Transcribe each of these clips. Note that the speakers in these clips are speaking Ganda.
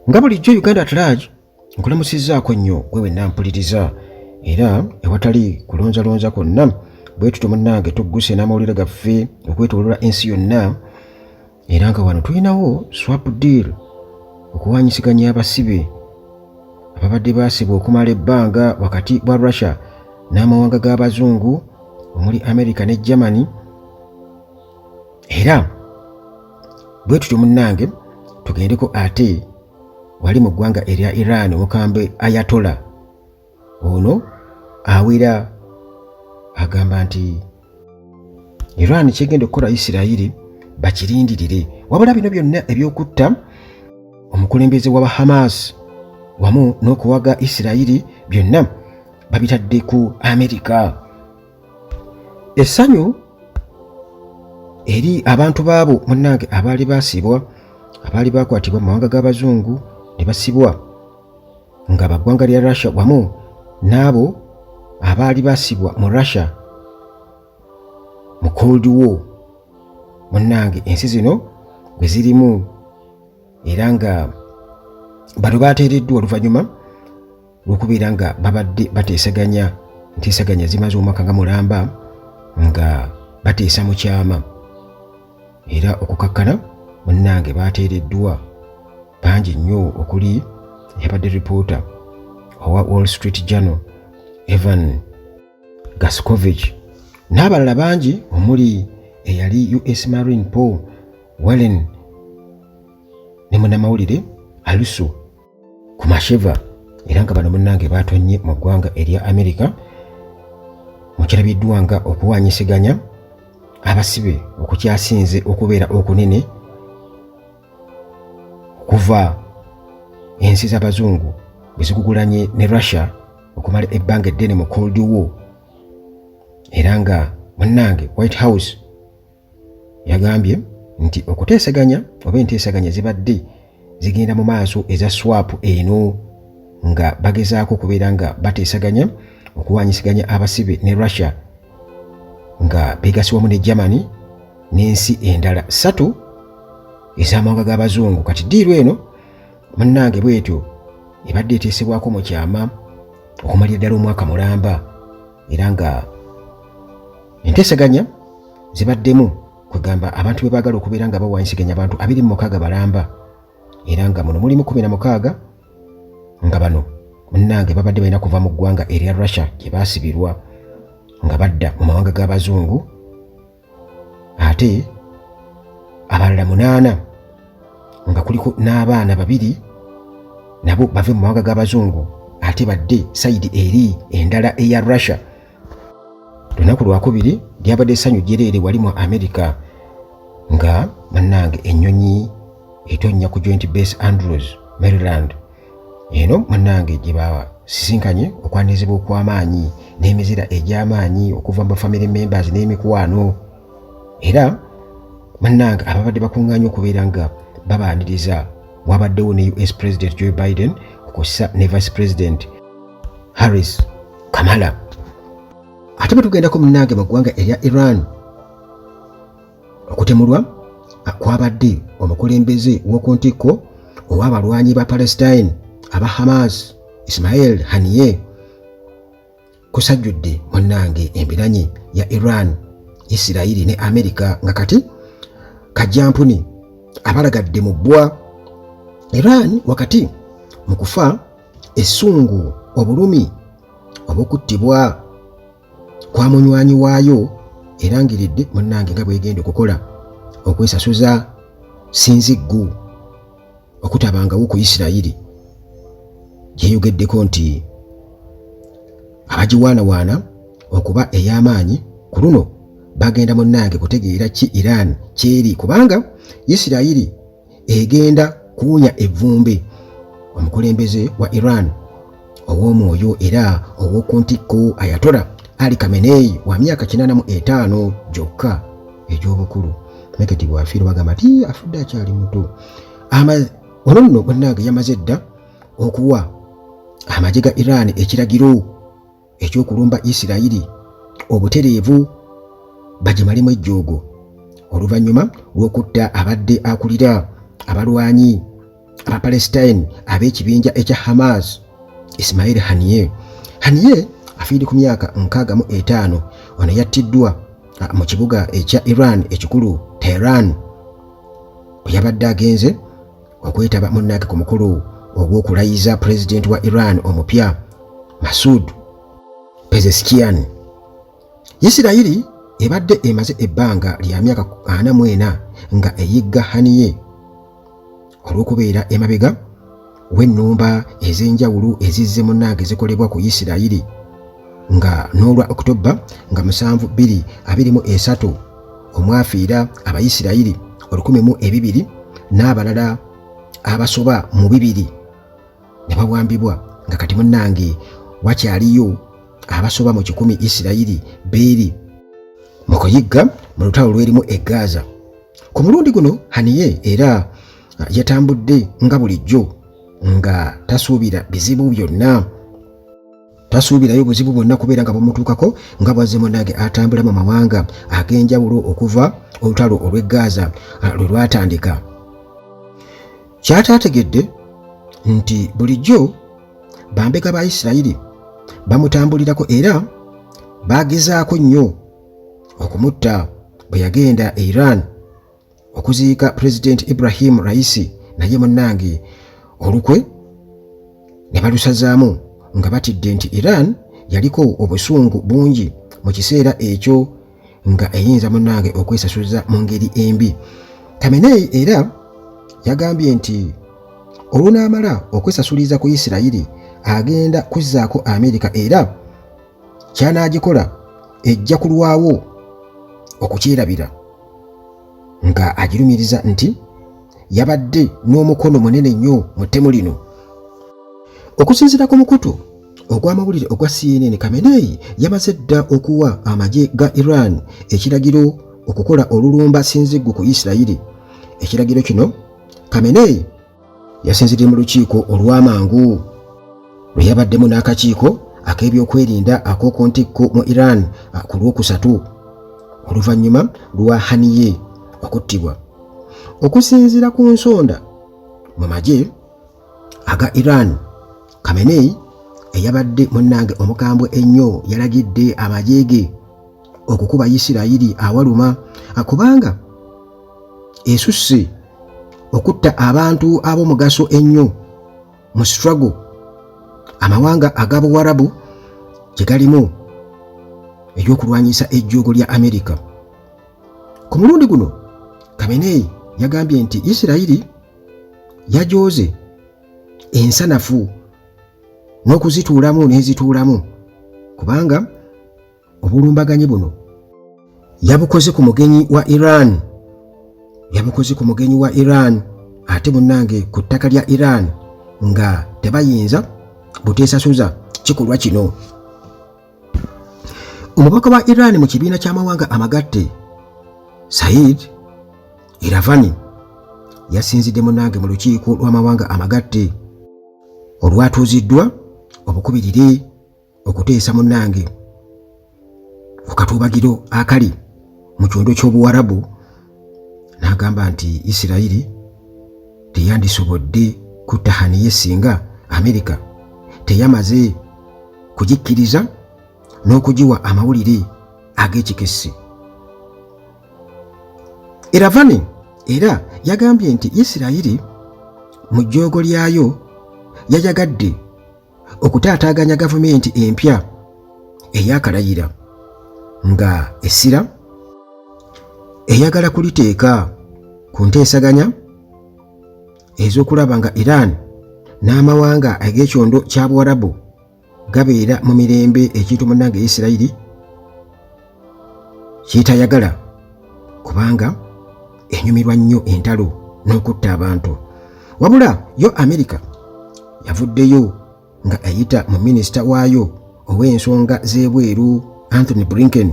Nga bulijjo Uganda at large nkulamusizzaako nnyo gwe wenna mpuliriza, era ewatali kulonzalonza kwonna bwe tutyo munnange tugguse n'amawulire gaffe okwetoolola ensi yonna, era nga wano tulinawo swap deal okuwanyisiganya abasibe ababadde baasibwa okumala ebbanga wakati bwa Russia n'amawanga g'abazungu omuli America ne Germany. Era bwe tutyo munnange tugendeko ate wali mu ggwanga erya Iran, omukambwe Ayatollah ono awera agamba nti Iran kyegenda okukola Isirayiri bakirindirire. Wabula bino byonna eby'okutta omukulembeze w'aba Hamas wamu n'okuwaga Isirayiri byonna babitadde ku Amerika. Essanyu eri abantu baabo munnange abaali baasibwa, abaali bakwatibwa mu mawanga g'abazungu ne basibwa nga baggwanga lya Russia wamu n'abo abaali basibwa mu Russia mu Cold War. Munnange ensi zino bwe zirimu, era nga bano bateereddwa oluvannyuma lw'okubeera nga babadde bateesaganya nteesaganya zimaze omwaka nga mulamba nga bateesa mu kyama, era okukakkana munnange bateereddwa bangi nnyo okuli yabadde ripoota owa Wall Street Journal Evan Gershkovich n'abalala bangi omuli eyali US Marine Paul Whelan ne munnamawulire Alsu Kurmasheva, era nga bano munnange baatonnye mu ggwanga erya Amerika mukirabiddwa nga okuwanyisiganya abasibe okukyasinze okubeera okunene okuva ensi z'abazungu bwe zigugulanye ne Russia okumala ebbanga eddene mu Cold War. Era nga munnange White House yagambye nti okuteesaganya oba enteesaganya zibadde zigenda mu maaso eza swap eno nga bagezaako okubeera nga bateesaganya okuwanyisiganya abasibe ne Russia nga beegasi wamu ne Germany n'ensi endala ssatu ez'amawanga g'abazungu. Kati ddiiru eno munnange bwetyo ebadde eteesebwako mu kyama okumalira ddala omwaka mulamba, era nga enteesaganya zibaddemu kwegamba abantu be baagala okubeera nga bawanyisiganya abantu 26 balamba, era nga muno mulimu 16 nga bano munnange babadde balina kuva mu ggwanga erya Russia gye baasibirwa nga badda mu mawanga g'abazungu, ate abalala 8 nga kuliko n'abaana 2 nabo bave mu mawanga g'abazungu ate badde side eri endala eya Russia. Lunaku lwakubiri lyabadde essanyu jjereere wali mu Amerika nga munnange ennyonyi etonnya ku Joint Base Andrews, Maryland, eno munnange gye basisinkanye okwanirizibwa okw'amaanyi n'emizira egy'amaanyi okuva mu family members n'emikwano, era munnange ababadde bakuŋŋaanye okubeera nga babaaniriza wabaddewo ne US President Joe Biden okussa ne Vice President Harris Kamala. Ate bwe tugendako munnange mu ggwanga erya Iran, okutemulwa kwabadde omukulembeze w'oku ntikko ow'abalwanyi ba Palestine aba Hamas Ismail Haniyeh kusajjudde munnange embiranyi ya Iran, Isirayiri ne Amerika, nga kati kajjampuni abalagadde mu bbwa. Iran wakati mu kufa essungu obulumi obw'okuttibwa kwa munywanyi waayo erangiridde munnange nga bwegenda okukola okwesasuza sinziggu okutabangawo ku Isirayiri gyeyogeddeko nti abagiwaanawaana okuba ey'amaanyi ku luno bagenda munnange kutegeera ki Iran kyeri, kubanga Isirayiri egenda kuwunya evvumbe. Omukulembeze wa Iran ow'omwoyo era ow'oku ntikko Ayatollah Ali Khamenei wa myaka 85 gyokka egy'obukulu, Meketi bw'afiirwa bagamba nti afudde akyali muto. Ono nno munnange yamaze dda okuwa amagye ga Iran ekiragiro ekyokulumba Isirayiri obutereevu bagimalemu ejjoogo oluvannyuma lw'okutta abadde akulira abalwanyi Abapalestine ab'ekibinja ekya Hamas, Ismail Haniyeh. Haniyeh afiiri ku myaka 65. Ono yattiddwa mu kibuga ekya Iran ekikulu Tehran bwe yabadde agenze okwetaba munnange ku mukolo ogw'okulayiza pulezidenti wa Iran omupya Masoud Pezeshkian. Yisirayiri ebadde emaze ebbanga lya myaka 44 nga eyigga Haniyeh olw'okubeera emabega w'ennumba ez'enjawulo ezizze munnange zikolebwa ku Yisirayiri, nga n'olwa Okutobba nga 7 2023 omwafiira Abayisirayiri 1002 n'abalala abasoba mu 200 ne bawambibwa, nga kati munnange wakyaliyo abasoba mu 100 Isirayiri beeri mu kuyigga mu lutalo lwerimu e Gaza. Ku mulundi guno Haniyeh era yatambudde nga bulijjo nga tasuubira bizibu byonna, tasuubirayo buzibu bwonna kubeera nga bumutuukako, nga bwazze munnange atambula mu mawanga ag'enjawulo okuva olutalo olw'e Gaza lwe lwatandika. Kyataategedde nti bulijjo bambega ba Isirayiri bamutambulirako era bagezaako nnyo okumutta bwe yagenda e Iran okuziika Pulezidenti Ibrahim Raisi, naye munnange olukwe ne balusazaamu nga batidde nti Iran yaliko obusungu bungi mu kiseera ekyo nga eyinza munnange okwesasuza mu ngeri embi. Khamenei era yagambye nti olunaamala okwesasuliza ku Isirayiri agenda kuzzaako Amerika, era ky'anaagikola ejja kulwawo okukyerabira, nga agirumiriza nti yabadde n'omukono munene nnyo mu ttemu lino. Okusinziira ku mukutu ogw'amawulire ogwa CNN, Khamenei yamaze dda okuwa amagye ga Iran ekiragiro okukola olulumba sinziggu ku Isirayiri. Ekiragiro kino Khamenei yasinziridde mu lukiiko olw'amangu lwe yabaddemu n'akakiiko ak'ebyokwerinda ak'oku ntikko mu Iran ku Lwokusatu oluvannyuma lwa Haniyeh okuttibwa. Okusinziira ku nsonda mu magye aga Iran, Khamenei eyabadde munnange omukambwe ennyo yalagidde amagye ge okukuba Isirayiri awaluma kubanga esusse okutta abantu ab'omugaso ennyo mu struggle amawanga aga Buwarabu gye galimu ey'okulwanyisa ejjoogo lya Amerika. Ku mulundi guno Khamenei yagambye nti Isirayiri yajooze ensanafu n'okuzituulamu n'ezituulamu kubanga obulumbaganyi buno yabukoze ku mugenyi wa Iran, yabukoze ku mugenyi wa Iran ate munnange ku ttaka lya Iran, nga tebayinza buteesasuza kikolwa kino. Omubaka wa Iran mu kibiina ky'amawanga amagatte Said Iravani yasinzidde munnange mu lukiiko lw'amawanga amagatte olwatuuziddwa obukubirire okuteesa munnange ku katuubagiro akali mu kyondo ky'Obuwarabu, n'agamba nti Isirayiri teyandisobodde kutta Haniyeh singa Amerika teyamaze kugikkiriza n'okugiwa amawulire ag'ekikessi. Iravani era yagambye nti Isirayiri mu jjoogo lyayo yayagadde okutaataaganya gavumenti empya eyakalayira nga essira eyagala kuliteeka ku nteesaganya ez'okulaba nga Iran n'amawanga ag'ekyondo kya Buwarabu gabeera mu mirembe, ekintu munnange Isirayiri kyetayagala kubanga enyumirwa nnyo entalo n'okutta abantu. Wabula yo Amerika yavuddeyo nga eyita mu minisita waayo ow'ensonga z'ebweru Anthony Blinken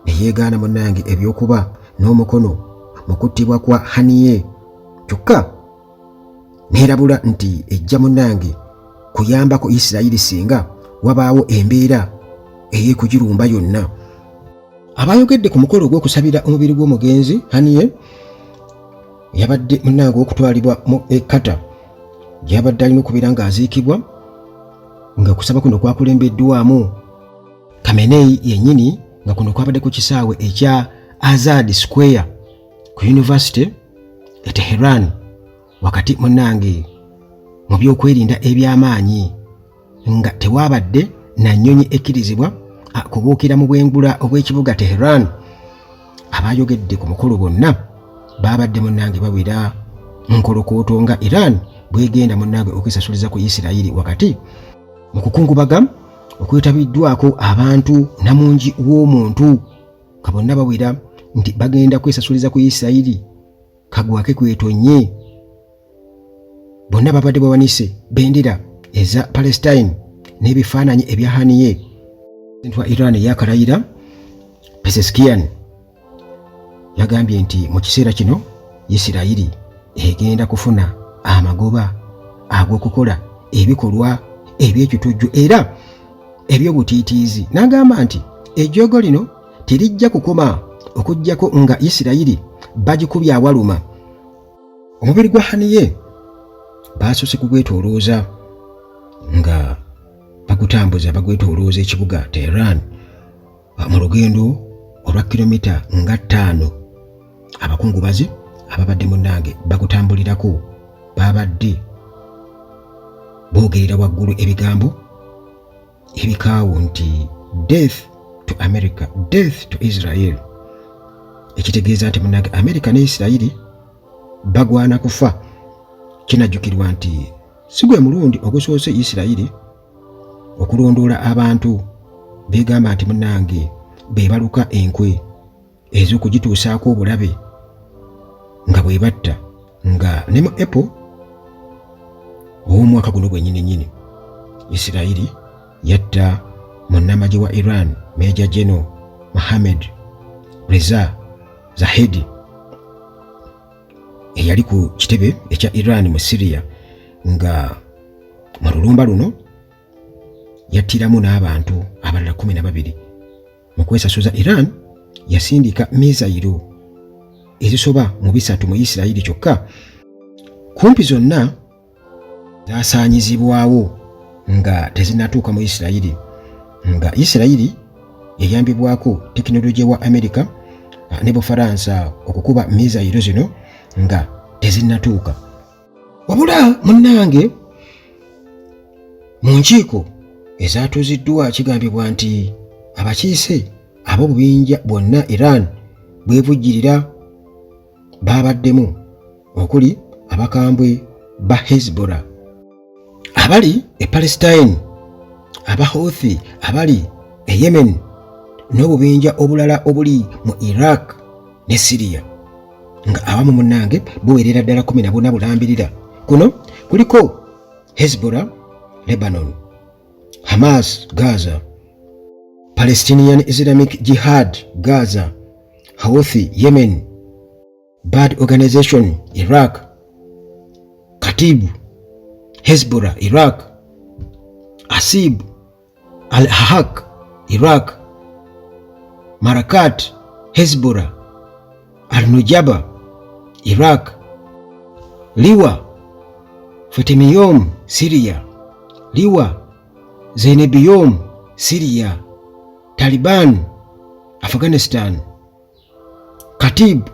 ne yeegaana munnange ebyokuba n'omukono mu kuttibwa kwa Haniyeh, kyokka neerabula nti ejja munnange kuyambako Isirayiri singa wabaawo embeera ey'ekugirumba yonna. Abayogedde ku mukolo ogw'okusabira omubiri gw'omugenzi Haniyeh Yabadde munnange okutwalibwa mu e Qatar gyabadde alina okubeera ng'aziikibwa, nga kusaba kuno kwakulembeddwamu Khamenei yennyini, nga kuno kwabadde ku kisaawe ekya Azad Square ku University e Teheran, wakati munnange mu byokwerinda eby'amaanyi, nga tewaabadde na nnyonyi ekkirizibwa kubuukira mu bwengula obw'ekibuga Teheran. Abaayogedde ku mukolo bonna baabadde munnange bawera nkolokooto nga Iran bwegenda munnange okwesasuliza ku Isirayiri, wakati mu kukungubaga okwetabiddwako abantu namungi w'omuntu, nga bonna bawera nti bagenda kwesasuliza ku Isirayiri kagwake kwetonye. Bonna babadde bawanise bendera eza Palestine n'ebifaananyi ebya Haniyeh. President wa Iran eyakalayira Pezeshkian yagambye nti mu kiseera kino Isirayiri egenda kufuna amagoba ag'okukola ebikolwa eby'ekitujju era eby'obutiitiizi, n'agamba nti ejjoogo lino terijja kukoma okuggyako nga Isirayiri bagikubye awaluma. Omubiri gwa Haniyeh baasoose kugwetoolooza nga bagutambuza bagwetoolooza ekibuga Tehran mu lugendo olwa kilomita nga 5. Abakungubazi ababadde munnange bagutambulirako babadde boogerera waggulu ebigambo ebikaawo nti "Death to America, death to Israel", ekitegeeza nti munnange America ne Isirayiri bagwana kufa. Kinajjukirwa nti si gwe mulundi ogusoose Isirayiri okulondoola abantu begamba nti munnange be baluka enkwe ez'okugituusaako obulabe nga bwe batta, nga ne mu April ow'omwaka guno gwennyini nnyini Isirayiri yatta munnamagye wa Iran Major General Mohammed Reza Zahedi eyali ku kitebe ekya Iran mu Syria, nga mu lulumba luno yattiramu n'abantu abalala 12. Mu kwesasuza, Iran yasindika mizayiro ezisoba mu 300 mu Isirayiri, kyokka kumpi zonna zasaanyizibwawo nga tezinnatuuka mu Isirayiri, nga Isirayiri yayambibwako tekinologiya wa Amerika ne Bufaransa okukuba mizayiro zino nga tezinnatuuka. Wabula munnange, mu nkiiko ezaatuuziddwa kigambibwa nti abakiise ab'obubinja bwonna Iran bwevujjirira baabaddemu, okuli abakambwe ba Hezbollah abali e Palestine, aba Houthi abali e Yemen, n'obubinja obulala obuli mu Iraq ne Syria, nga awamu munnange buwerera ddala 14 bulambirira. Kuno kuliko Hezbollah Lebanon, Hamas Gaza, Palestinian Islamic Jihad Gaza, Houthi Yemen, Badr Organization Iraq, Kataib Hezbollah Iraq, Asib Al-Haq Iraq, Marakat Hezbollah Al-Nujaba Iraq, Liwa Fatemiyom Syria, Liwa Zainabiyom Syria, Taliban Afghanistan, Katib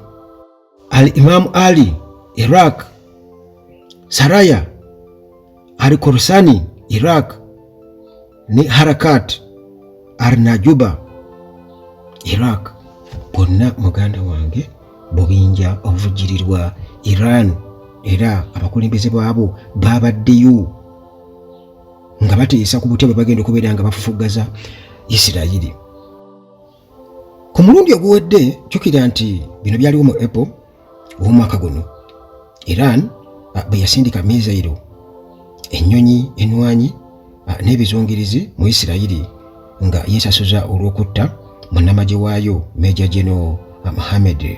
Al-Imam Ali Iraq, Saraya Al-Khorsani Iraq ne Harakat Al-Najuba Iraq. Bonna muganda wange bubinja obuvujjirirwa Iran, era abakulembeze baabo babaddeyo nga bateesa ku butya bwe bagenda okubeera nga bafufuggaza Isirayiri. Ku mulundi oguwedde, jjukira nti bino byaliwo mu April ow'omwaka guno, Iran bwe yasindika mizayiro, ennyonyi enwanyi n'ebizungirizi mu Isirayiri nga yeesasuza olw'okutta munnamagye waayo Major General Mohammed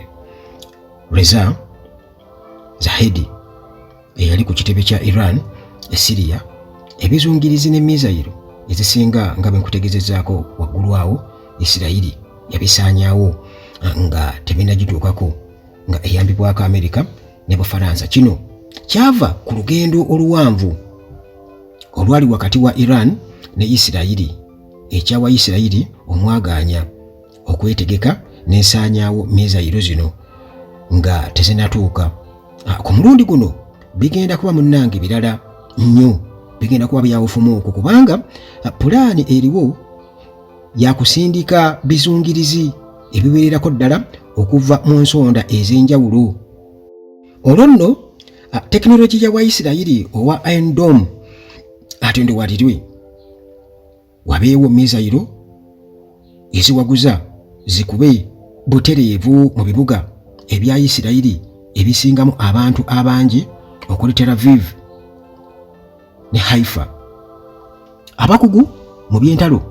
Reza Zahedi eyali ku kitebe kya Iran e Syria. Ebizungirizi ne mizayiro ezisinga, nga bwe nkutegezezaako waggulu awo, Isirayiri yabisaanyaawo nga tebinagituukako, nga eyambibwako Amerika ne Bufalansa. Kino kyava ku lugendo oluwanvu olwali wakati wa Iran ne Isirayiri, ekyawa Isirayiri omwagaanya okwetegeka n'esaanyaawo mizayiro zino nga tezinatuuka. Ku mulundi guno bigenda kuba munnange birala nnyo, bigenda kuba byawufumuuku kubanga pulaani eriwo yakusindika bizungirizi ebiwererako ddala okuva mu nsonda ez'enjawulo. Olwo nno tekinologiya wa Isirayiri owa Iron Dome atendewalirwe, wabeewo mizayiro eziwaguza zikube butereevu mu bibuga ebya Isirayiri ebisingamu abantu abangi okuli Tel Aviv ne Haifa. Abakugu mu by'entalo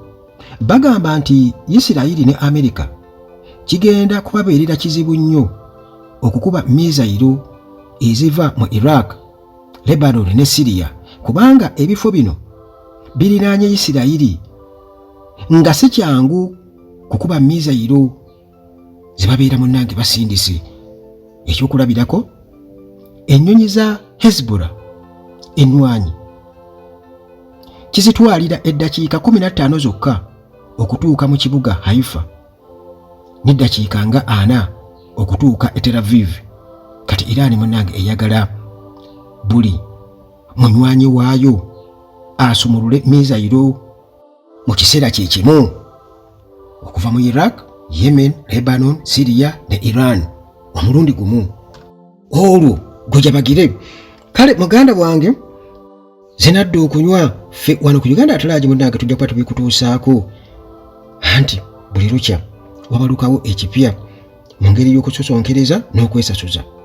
bagamba nti Isirayiri ne Amerika kigenda kubabeerera kizibu nnyo okukuba mizayiro eziva mu Iraq, Lebanon ne Syria kubanga ebifo bino birinaanye Isirayiri nga si kyangu kukuba mizayiro ze babeera munnange basindise. Ekyokulabirako, ennyonyi za Hezbollah ennwanyi kizitwalira eddakiika 15 zokka okutuuka mu kibuga Haifa n'eddakiika nga 40 okutuuka e Tel Aviv. Kati Iran munnange eyagala buli munywanyi waayo asumulule mizayiro mu kiseera kye kimu okuva mu Iraq, Yemen, Lebanon, Syria ne Iran omulundi gumu, olwo gwejabagire. Kale muganda wange, zinadde okunywa ffe wano ku Uganda Atalaagi munnange tujja kuba tubikutuusaako, anti buli lukya wabalukawo ekipya mu ngeri y'okusosonkereza n'okwesasuza.